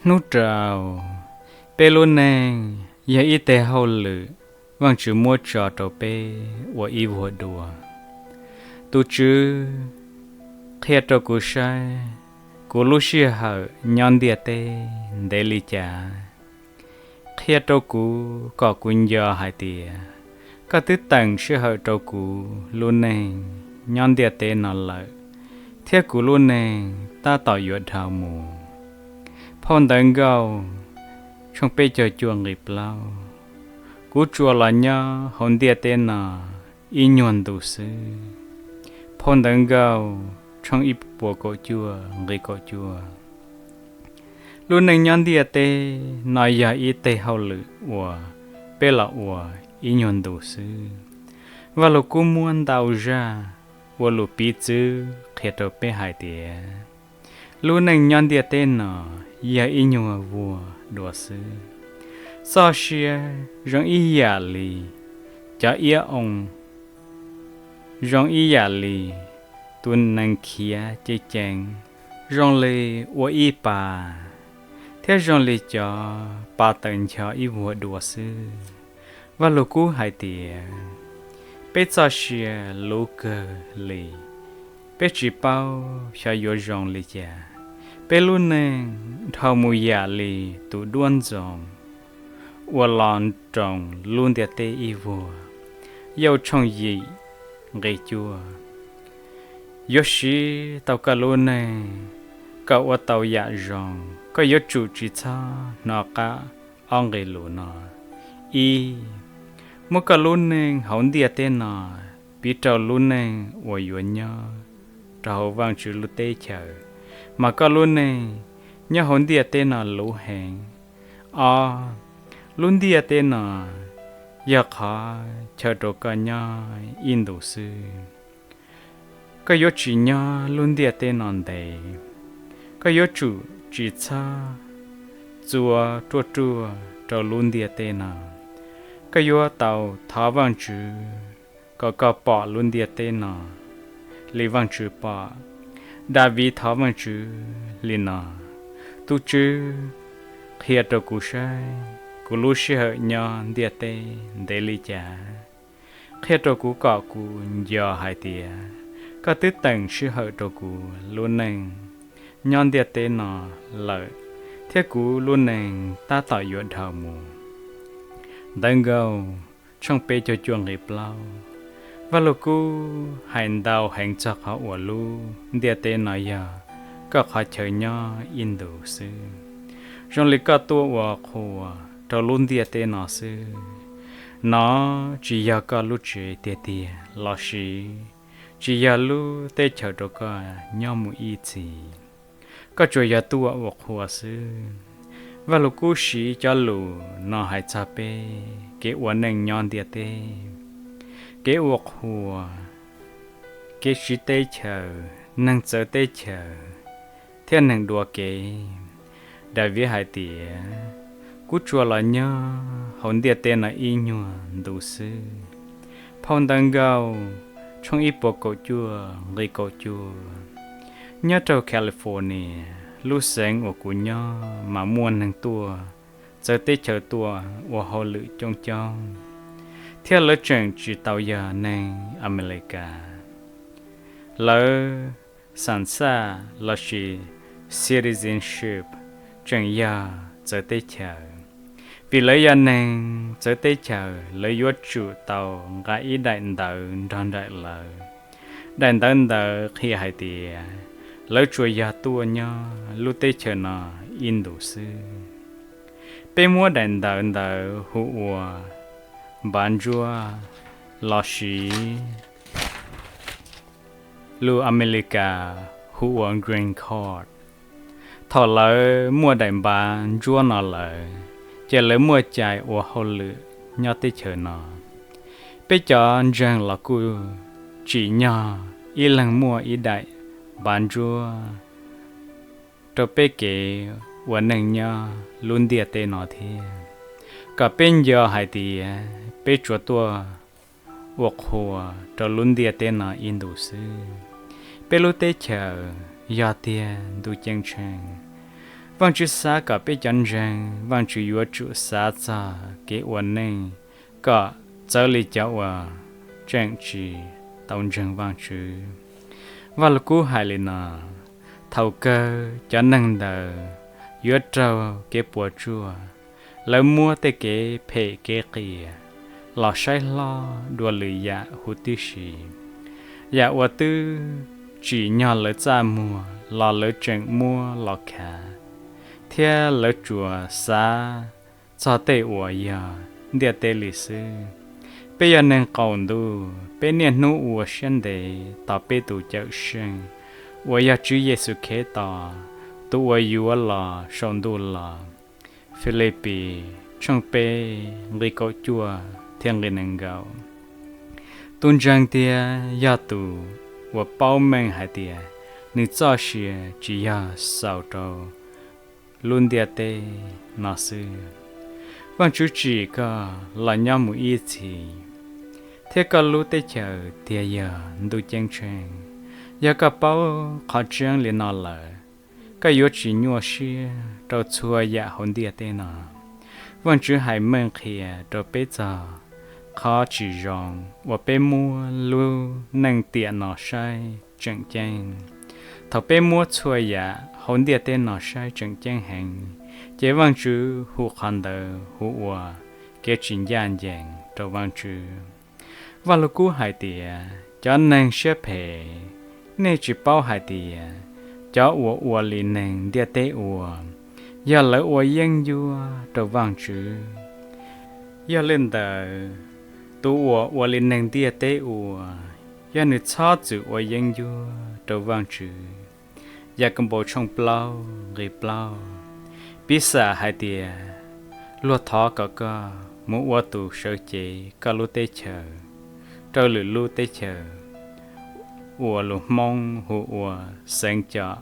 Hnub rau, peb lub neej yog ib teg hauj lwm Vaajtswv muab tso rau peb ua ib vuag dua. Tus Tswv qhia rau kuv saib kuv lub sij hawm nyob ntiaj teb ntev li cas. Qhia rau kuv kom kuv nco hais tias koj twb teem sij hawm rau kuv lub neej nyob ntiaj teb no lawm, thiab kuv lub neej tab tom yuav dhau mus. Phau Ntawv Nkauj tshooj peb caug cuaj nqe plaub, kuv tsuas los nyob hauv ntiaj teb no ib nyuag ntus xwb. Phau Ntawv Nkauj tshooj ib puas kaum cuaj nqe kaum cuaj. Lub neej nyob ntiaj teb no yog ib teg hauj lwm uas peb los ua ib nyuag ntus xwb. Vaj Lug Kub muab ntau zaj ua lus piv txwv qhia rau peb hais tias lub neej nyob ntiaj teb no yog ib nyuag vuag dua xwb. Txoj sia zoo ib yam li cov iab oo, zoo ib yam li tus nees khiav ceev ceev, zoo li ua ib pas, thiab zoo li cov pas tawm ncho ib vuag dua xwb. Vaj Lug Kub hais tias peb txoj sia luv kawg li, peb tsis paub xyov yuav zoo li cas. Peb lub neej dhau mus yam li tus duab ntxoov uas los nroos lub ntiaj teb ib vuag. Yauj tshooj yim nqe cuaj. Yuav siv tau koj lub neej kom ua tau yam zoo, koj yuav tsum tsis txhob hnov qab ob nqe lus no. Ib, muab koj lub neej hauv ntiaj teb no piv rau lub neej uas yuav nyob rau hauv Vaajtswv lub teb chaws, mas koj lub neej nyob hauv ntiaj teb no luv heev. Ob, lub ntiaj teb no yog qhov chaw rau koj nyob ib ntus xwb. Koj yuav tsis nyob lub ntiaj teb no ntev. Koj yuav tsum tsis txhob txuas ruaj ruaj rau lub ntiaj teb no. Koj yuav tau thov Vaajtswv kom koj pom lub ntiaj teb no li Vaajtswv pom. Daviv thov Vaajtswv li no: Tus Tswv, qhia rau kuv saib kuv lub sij hawm nyob ntiaj teb ntev li cas. Qhia rau kuv kom kuv nco hais tias koj twb teem sij hawm rau kuv lub neej nyob ntiaj teb no lawm, thiab kuv lub neej tab tom yuav dhau mus. Ntawv Nkauj tshooj peb caug cuaj nqe plaub. Vaj Lug Kub hais ntau heev txog qhov uas lub ntiaj teb no yog koj qhov chaw nyob ib ntus xwb, zoo li koj tuaj ua qhua rau lub ntiaj teb no xwb. No tsis yog koj lub tsev tiag tiag lossis tsis yog lub teb chaws rau koj nyob mus ib txhis. Koj tsuas yog tuaj ua qhua xwb. Vaj Lug Kub siv cov lus no hais txog peb kev ua neej nyob ntiaj teb, kev ua qhua, kev siv teb chaws, neeg txawv teb chaws, thiab neeg dua kev. Daviv hais tias, kuv tsuas los nyob hauv ntiaj teb no ib nyuag ntu xwb. Phau Ntawv Nkauj tshooj ib puas kaum cuaj nqe kaum cuaj. Nyob rau California, lub xeev uas kuv nyob, mas muaj neeg tuaj txawv teb chaws tuaj ua hauj lwm coob coob, thiab lawv tseem tsis tau yog neeg Amelikas. Lawv xam xaj lossis citizenship tseem yog txawv teb chaws. Vim lawv yog neeg txawv teb chaws, lawv yuav tsum tau nqa ib daim ntawv nrog nraim lawv. Daim ntawv ntawd qhia hais tias lawv tsuas yog tuaj nyob lub teb chaws no ib ntus xwb. Peb muab daim ntawv ntawd hu ua npav ntsuab lossis lus Amelikas hu ua green card. Thaum lawv muaj daim npav ntsuab no lawm, ces lawv muaj cai ua hauj lwm nyob teb chaws no. Peb cov ntseeg los kuj tsim nyog ib leeg muaj ib daim npav ntsuab rau peb kev ua neej nyob lub ntiaj teb no thiab, kom peb nco hais tias peb tsuas tuaj ua qhua rau lub ntiaj teb no ib ntus xwb. Peb lub teb chaws yog tiag ntuj ceeb tsheej. Vajtswv xav kom peb cov ntseeg Vajtswv yuav tsum xav txog kev ua neej kom txawv li cov uas tseem tsis tau ntseeg Vajtswv. Vajluskub hais li no: Thaum kawg cov neeg ntawd yuav raug kev puas tsuaj, lawv muab tej kev phem kev qias los saib hlob dua lwm yam huv tib si. Yam uas twb tsim nyog lawv txaj muag los lawv tseem muab los khav, thiab lawv tsuas xav txog tej uas yog ntiaj teb li xwb. Peb yog neeg qaum ntuj, peb niaj hnub ua siab ntev tos peb tus Cawmseej uas yog Tswv Yexus Khetos, tus uas yuav los saum ntuj los. Filipis tshooj peb nqe kaum cuaj thiab nqe nees nkaum. Tus ntseeg tiag yog tus uas paub meej hais tias nws txoj sia tsis yog xaus rau lub ntiaj teb no xwb. Vajtswv tsim koj los nyob mus ib txhis, thiab koj lub teb chaws tiag yog ntuj ceeb tsheej. Yog koj paub qhov tseeb li no lawm, koj yuav tsis nyuaj siab rau txhua yam hauv ntiaj teb no. Vajtswv hais meej qhia rau peb txog qhov tsis zoo uas peb muab lub neej tiam no saib tseem ceeb. Thaum peb muab txhua yam hauv ntiaj teb no saib tseem ceeb heev, ces Vajtswv hu qhov ntawd hu ua kev tsis ncaj ncees rau Vajtswv. Vajluskub hais tias: Cov neeg siab phem, nej tsis paub hais tias cov uas ua li neeg ntiaj teb ua, yog lawv ua yeeb ncuab rau Vajtswv? Yog li ntawd, tus uas ua li neeg ntiaj teb ua, yog nws txhob txwm ua yeeb ncuab rau Vajtswv. Yakaunpaus tshooj plaub nqe plaub. Piv xam hais tias luag thov kom koj mus ua tus sawv cev koj lub teb chaws rau lwm lub teb chaws uas lus Hmoob hu ua xeev com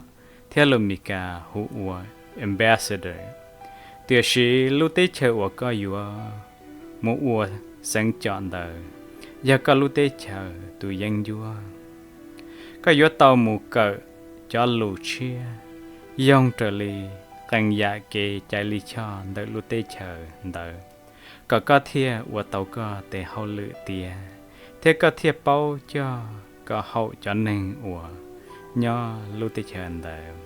thiab lus Mis Kas hu ua ambassador, tiam sis lub teb chaws uas koj yuav mus ua xeev com ntawd yog koj lub teb chaws tus yeeb ncuab. Koj yuav tau mus kawm cov lus tshiab yoog raws li qee yam kev cai lij choj ntawm lub teb chaws ntawd, kom koj thiaj ua tau koj tes hauj lwm tiav, thiab koj thiaj paub coj kom haum cov neeg uas nyob lub teb chaws ntawd.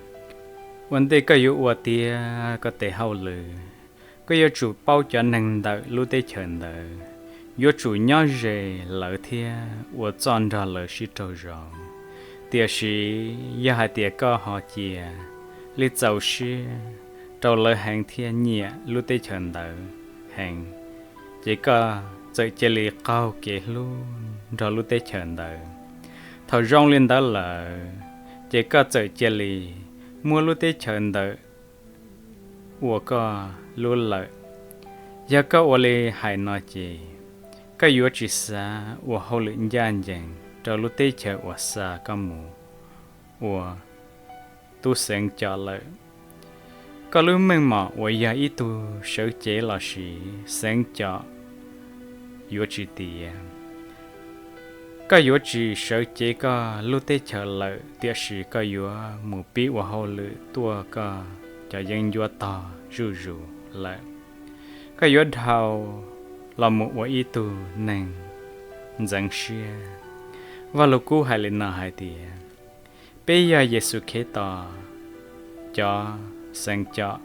Ua ntej koj yuav ua tiav koj tes hauj lwm, koj yuav tsum paub cov neeg ntawm lub teb chaws ntawd, yuav tsum nyob ze lawv thiab ua txoj nrog lawv sib raug zoo. Tiam sis yog hais tias koj ho cia li txaus siab rau lawv heev thiab nyiam lub teb chaws ntawd heev, ces koj txawm cia li qaug kev hlub nrog lub teb chaws ntawd. Thaum zoo li ntawd lawm, ces koj txawm cia li muab lub teb chaws ntawd ua koj lub lawm. Yog koj ua li hais no ces koj yuav tsis xav ua hauj lwm ncaj ncees rau lub teb chaws uas xa koj mus ua tub xeev com lawm. Koj lub meej mom uas yog ib tug sawv cev los sis xeev com yuav tsis tiav. Koj yuav tsis sawv cev koj lub teb chaws lawm, tiam sis koj yuav mus pib ua hauj lwm tuaj koj cov yeeb ncuab tog zuj zus lawm. Koj yuav dhau los mus ua ib tug neeg ntxeev siab. Vaj Lug Kub hais li no hais tias: Peb yog Yexus Khetos cov xeev com.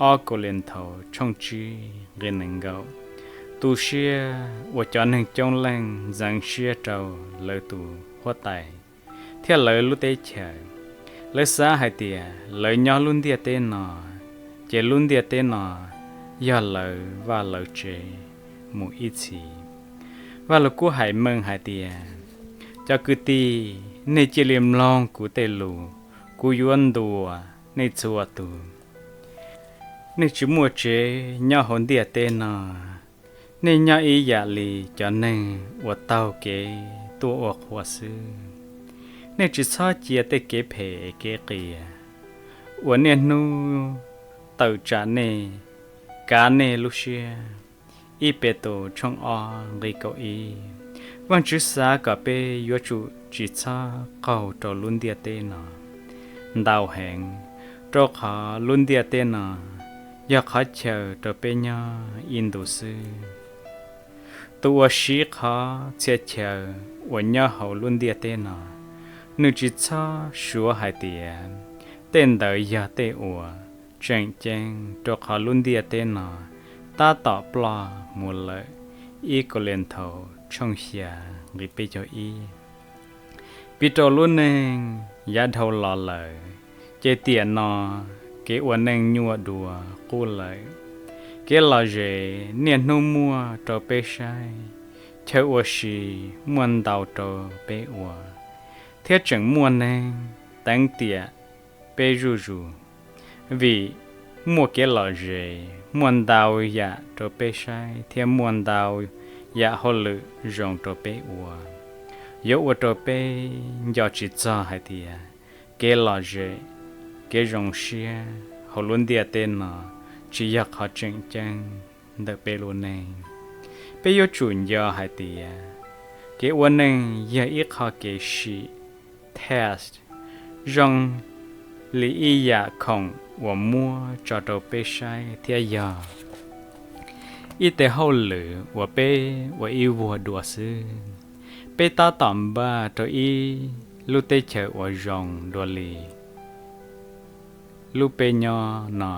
Ob Kauleethaus tshooj tsib nqe nees nkaum. Tu siab uas cov neeg coob leej ntxeev siab rau lawv tus huab tais thiab lawv lub teb chaws. Lawv xav hais tias lawv nyob lub ntiaj teb no, ces lub ntiaj teb no yog lawv vaj lawv tsev mus ib txhis. Vaj Lug Kub hais meej hais tias: Cov kwv tij, nej cia li mloog kuv tej lus, kuv yuav ntuas nej txhua tus. Nej tsis muaj tsev nyob hauv ntiaj teb no, nej nyob ib yam li cov neeg uas taug kev tuaj ua qhua xwb. Nej tsis txhob cia tej kev phem kev qias uas niaj hnub tawm tsam nej kav nej lub siab. Ib Petus tshooj ob nqe kaum ib. Vaajtswv xav kom peb yuav tsum tsis txhob qaug rau lub ntiaj teb no ntau heev, rau qhov lub ntiaj teb no yog qhov chaw rau peb nyob ib ntus xwb. Tus uas siv qhov txhia chaw uas nyob hauv lub ntiaj teb no, nws tsis txhob suav hais tias tej ntawd yog tej uas tseem ceeb, rau qhov lub ntiaj teb no tab tom ploj mus lawm. Ib Kauleethaus tshooj xya nqe peb caug ib. Piv rau lub neej yav dhau los lawm, ces tiam no kev ua neej nyuaj dua qub lawm. Kev lom zem niaj hnub muaj rau peb saib, chaw ua si muaj ntau rau peb ua, thiab tseem muaj neeg teev tiam peb zuj zus. Vim muaj kev lom zem, muaj ntau yam rau peb saib thiab muaj ntau yam hauj lwm zoo rau peb ua, yuav ua rau peb nco tsis txog hais tias kev lom zem, kev zoo siab hauv lub ntiaj teb no tsis yog qhov tseem ceeb ntawm peb lub neej. Peb yuav tsum nco hais tias kev ua neej yog ib qho kev sim, test, zoo li ib yam khoom uas muab tso rau peb saib thiab yog ib tes hauj lwm uas peb ua ib vuag dua xwb. Peb tab tom npaj rau ib lub teb chaws uas zoo dua li lub peb nyob no.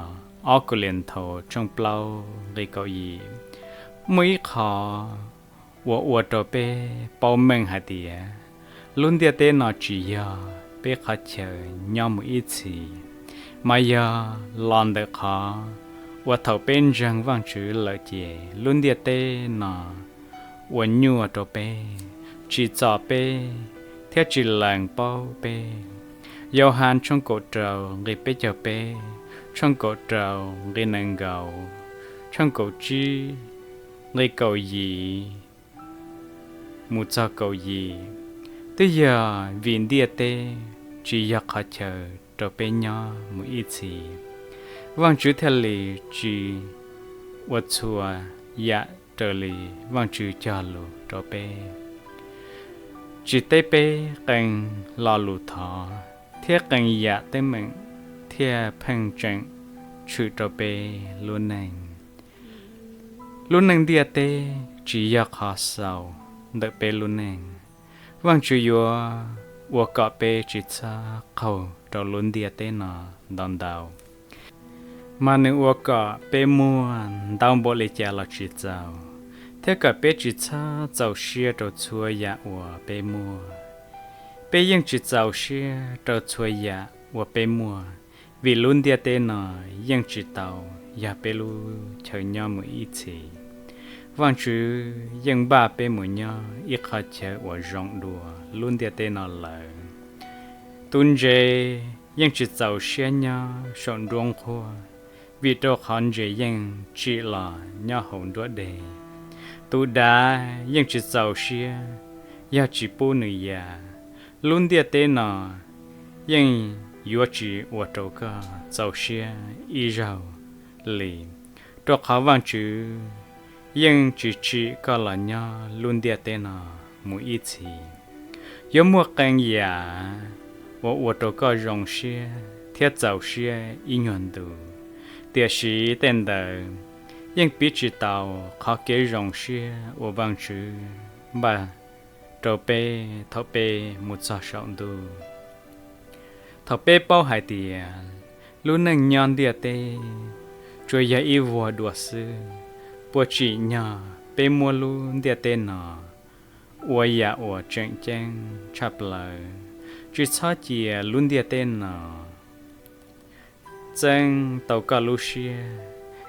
Ob Kauleethaus tshooj plaub nqe kaum yim. Muaj ib qho uas ua rau peb paub meej hais tias lub ntiaj teb no tsis yog peb qhov chaw nyob mus ib txhis, mas yog los ntawm qhov uas thaum peb ntseeg Vajtswv lawm ces lub ntiaj teb no ua nyuaj rau peb, tsim txom peb, thiab tsis lees paub peb. Yauhas tshooj kaum rau nqe peb caug peb, tshooj kaum rau nqe nees nkaum, tshooj kaum tsib nqe kaum yim mus txog kaum yim. Twb yog vim ntiaj teb tsis yog qhov chaw rau peb nyob mus ib txhis, Vajtswv thiaj li tsis ua txhua yam raws li Vajtswv cog lus rau peb, tsis teb peb qee lo lus thov thiab qee yam teeb meem, thiaj pheej tseem tshwm rau peb lub neej. Lub neej ntiaj teb tsis yog qhov xaus ntawm peb lub neej. Vajtswv yuav ua kom peb tsis txhob qaug rau lub ntiaj teb no ntau ntau, mas nws ua kom peb muaj ntau npaum li cas los tsis txaus, thiab kom peb tsis txhob txaus siab rau txhua yam uas peb muaj. Peb yeej tsis txaus siab rau txhua yam uas peb muaj, vim lub ntiaj teb no yeej tsis tau yog peb lub chaw nyob mus ib txhis. Vajtswv yeej npaj peb mus nyob ib qhov chaw uas zoo dua lub ntiaj teb no lawm. Tus ntses yeej tsis txaus siab nyob saum nruab nqhuab, vim rau qhov ntses yeej tsim los nyob hauv nruab deg. Tus dav yeej tsis txaus siab yog tsis pub nws ya. Lub ntiaj teb no yeej yuav tsis ua rau koj txaus siab ib zaug li, rau qhov Vajtswv yeej tsis tsim koj los nyob lub ntiaj teb no mus ib txhis. Yuav muaj qee yam uas ua rau koj zoo siab thiab txaus siab ib nyuag ntus, tiam sis tej ntawd yeej piv tsis tau qhov kev zoo siab uas Vajtswv npaj rau peb thaum peb mus txog saum ntuj. Thaum peb paub hais tias lub neej nyob ntiaj teb tsuas yog ib vuag dua xwb, puas tsim nyog peb muab lub ntiaj teb no ua yam uas tseem ceeb tshaj plaws? Tsis txhob cia lub ntiaj teb no txeeb tau koj lub siab,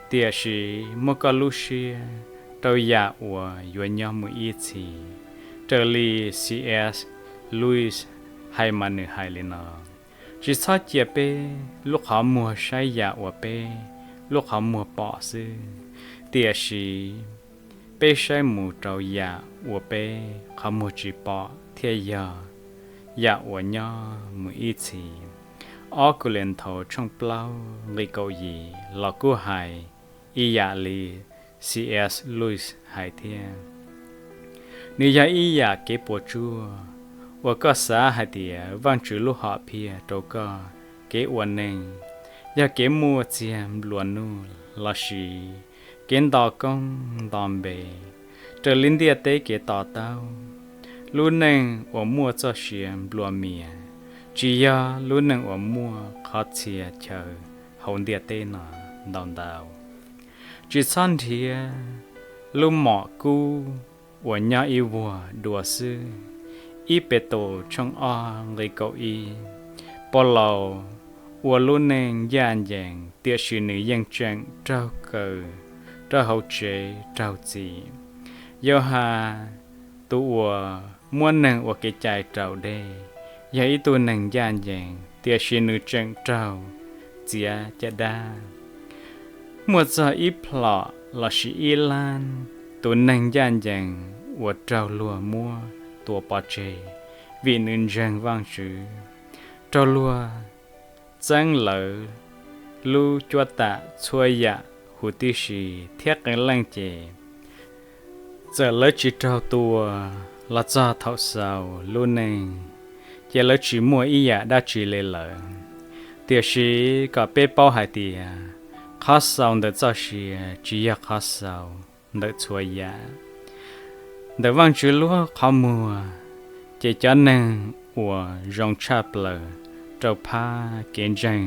tiam sis muab koj lub siab rau yam uas yuav nyob mus ib txhis. Raws li C S Lewis hais mas nws hais li no: Tsis txhob cia peb lub qhov muag saib yam uas peb lub qhov muag pom xwb, tiam sis peb saib mus rau yam uas peb qhov muag tsis pom thiaj yog yam uas nyob mus ib txhis. Ob Kauleethaus tshooj plaub nqe kaum yim los kuj hais ib yam li C S Lewis hais thiab. Nws yog ib yam kev puas tsuaj uas koj xav hais tias Vajtswv lub hom phiaj rau koj kev ua neej yog kev muaj txiag nplua nuj lossis kev nto koob nto npe raws li ntiaj teb kev to taub, lub neej uas muaj txoj sia nplua mias tsis yog lub neej uas muaj qhov txhia chaw hauv ntiaj teb no ntau ntau. Tsis txhob nrhiav lub mom kub uas nyob ib vuag dua xwb. Ib Petus tshooj ob nqe kaum ib, Paulus ua lub neej ncaj ncees tiam sis nws yeej tseem raug kaw rau hauv tsev raug txim. Yauhas, tus uas muab neeg ua kev cai raus dej, yog ib tug neeg ncaj ncees tiam sis nws tseem raug txiav caj dab. Muaj txog ib plhom lossis ib lab tus neeg ncaj ncees uas raug luag muab tua pov tseg vim nws ntseeg Vajtswv, raug luag txeeb lawv lub cuab tam txhua yam huv tib si thiab qee leej ces txawm lawv tsis raug tua los txog thaum xaus lub neej ces lawv tsis muaj ib yam dab tsi li lawm. Tiam sis kom peb paub hais tias qhov xaus ntawm txoj sia tsis yog qhov xaus ntawm txhua yam. Ntawm Vajtswv lub qhov muag ces cov neeg uas zoo tshaj plaws rau phab kev ntseeg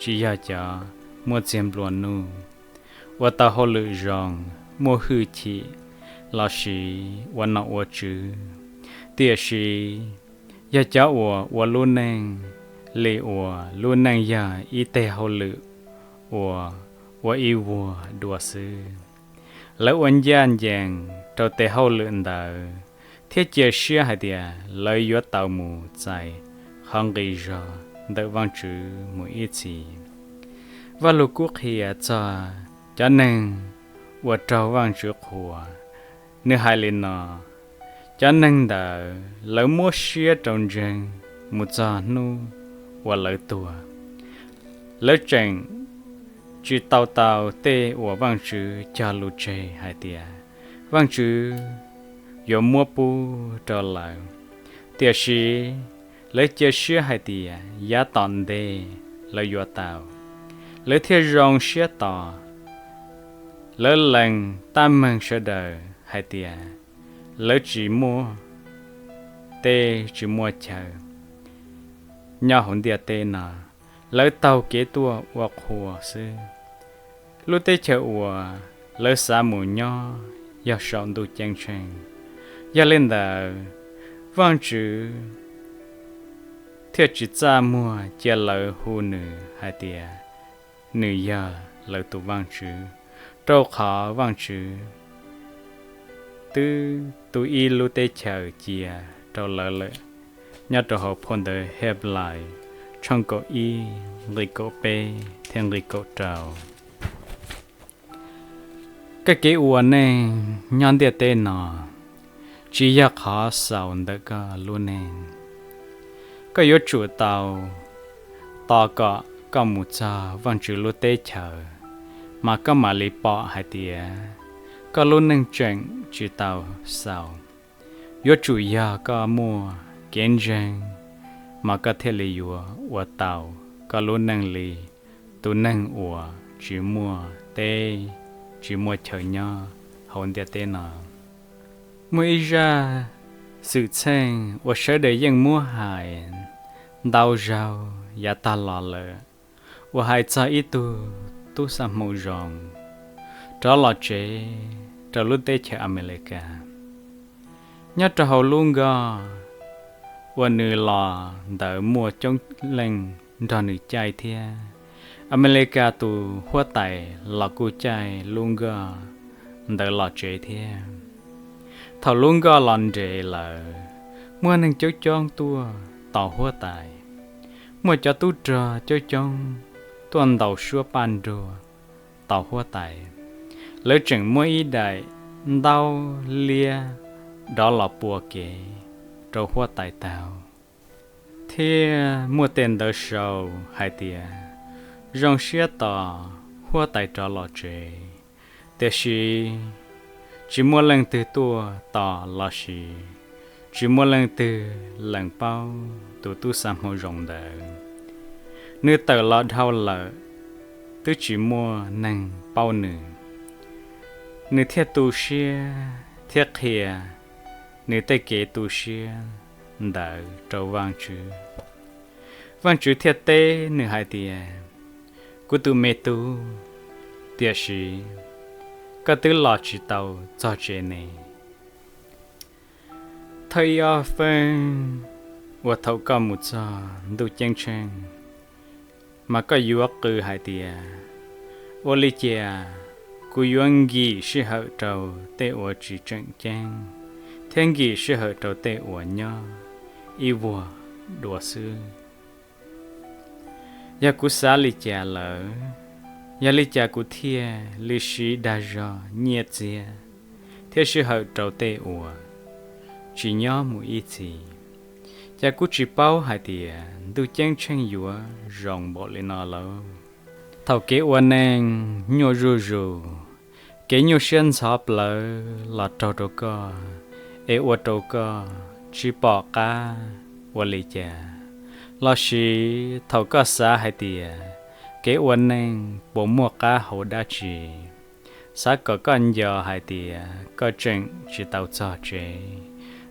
tsis yog cov muaj txiag nplua nuj, ua tau hauj lwm zoo, muaj hwj chim lossis ua nom ua tswv. Tiam sis yog cov uas ua lub neej li uas lub neej yog ib teg hauj lwm uas ua ib vuag dua xwb. Lawv ua ncaj ncees rau tes hauj lwm ntawd thiab cia siab hais tias lawv yuav tau mus txais qhov nqi zog ntawm Vajtswv mus ib txhis. Vajluskub qhia txog cov neeg uas raug Vajtswv qhuas, nws hais li no: Cov neeg ntawd lawv muab siab rau ntseeg mus txog hnub uas lawv tuag. Lawv tseem tsis tau tau tej uas Vajtswv cog lus tseg hais tias Vajtswv yuav muab pub rau lawv, tiam sis lawv cia siab hais tias yav tom ntej lawv yuav tau. Lawv thiaj zoo siab tos. Lawv lees tab meeg sawv daws hais tias lawv tsis muaj teb tsis muaj chaw nyob hauv ntiaj teb no, lawv taug kev tuaj ua qhua xwb. Lub teb chaws uas lawv xav mus nyob yog saum ntuj ceeb tsheej. Yog li ntawd, Vajtswv thiaj tsis txaj muag cia lawv hu nws hais tias nws yog lawv tus Vajtswv, rau qhov Vajtswv twb tu ib lub teb chaws cia rau lawv lawm. Nyob rau hauv phau ntawv Henplais tshooj kaum ib nqi kaum peb thiab nqi kaum rau. Koj kev ua neej nyob ntiaj teb no tsis yog qhov xaus ntawm koj lub neej. Koj yuav tsum tau tos kom koj mus txog Vajtswv lub teb chaws, mas koj mam li pom hais tias koj lub neej tseem tsis tau xaus. Yuav tsum yog koj muaj kev ntseeg, mas koj thiaj li yuav ua tau koj lub neej li tus neeg uas tsis muaj teb, tsis muaj chaw nyob hauv ntiaj teb no. Muaj ib zaj xwm txheej uas sawv daws yeej muab hais ntau zaug yav tag los lawm, uas hais txog ib tug tub xa hmoo zoo rov los tsev rau lub teb chaws Amelikas. Nyob rau hauv lub nkoj uas nws los ntawd muaj coob leej nrog nws caij thiab. Amelikas tus huab tais los kuj caij lub nkoj ntawd los tsev thiab. Thaum lub nkoj los nres lawm, muaj neeg coob coob tuaj tos huab tais. Muaj cov tub rog coob coob tuaj ntaus suab paj nruag tos huab tais. Lawv tseem muab ib daim ntaub liab dov los pua kev rau huab tais taug, thiab muaj tej ntawv sau hais tias zoo siab tos huab tais rov los tsev. Tiam sis tsis muaj leej twg tuaj tos lossis tsis muaj leej twg lees paub tus tub xa hmoo zoo ntawd. Nws tawm los dhau lawm twb tsis muaj neeg paub nws, nws thiaj tu siab thiab qhia nws tej kev tu siab ntawd rau Vajtswv. Vajtswv thiaj teb nws hais tias, Kuv tus me tub, tiam sis koj twb los tsis tau txog tsev ne. Thawj ib ob feeb uas thaum koj mus txog ntuj ceeb tsheej, mas koj yuav qw hais tias, Ua li cas kuv yuav nkim sij hawm rau tej uas tsis tseem ceeb, thiab nkim sij hawm rau tej uas nyob ib vuag dua xwb? Yog kuv xav li cas lawm, yog li cas kuv thiaj li siv dag zog, nyiaj txiag, thiab sij hawm rau tej uas tsis nyob mus ib txhis? Cas kuv tsis paub hais tias ntuj ceeb tsheej yuav zoo npaum li no lauj? Thaum kev ua neej nyuaj zuj zus, kev nyuaj siab ntxhov plawv los raug rau koj, es ua rau koj tsis pom qab ua li cas, lossis thaum koj xav hais tias kev ua neej puas muaj qab hau dab tsi, xav kom koj nco hais tias koj tseem tsis tau txog tsev.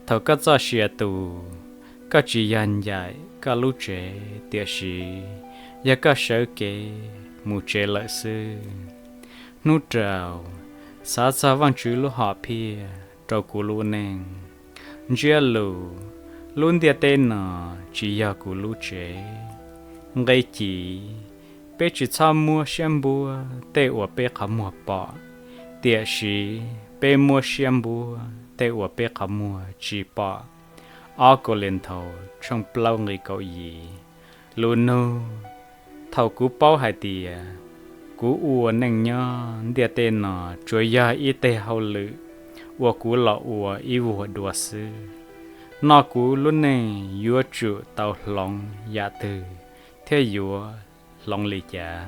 Thaum koj txoj sia tu, koj tsis yog ncaim koj lub tsev, tiam sis yog koj sawv kev mus tsev lawm xwb. Hnub rau, xav txog Vajtswv lub hom phiaj rau kuv lub neej. Ntsiab lus, lub ntiaj teb no tsis yog kuv lub tsev. Nqe ci, peb tsis txhob muab siab npuab tej uas peb qhov muag pom, tiam sis peb muab siab npuab tej uas peb qhov muag tsis pom. Ob Kauleethaus tshooj plaub nqe kaum yim. Lus nug, thaum kuv paub hais tias kuv ua neej nyob ntiaj teb no tsuas yog ib teg hauj lwm uas kuv los ua ib vuag dua xwb, no kuv lub neej yuav tsum tau hloov yam twg thiab yuav hloov li cas?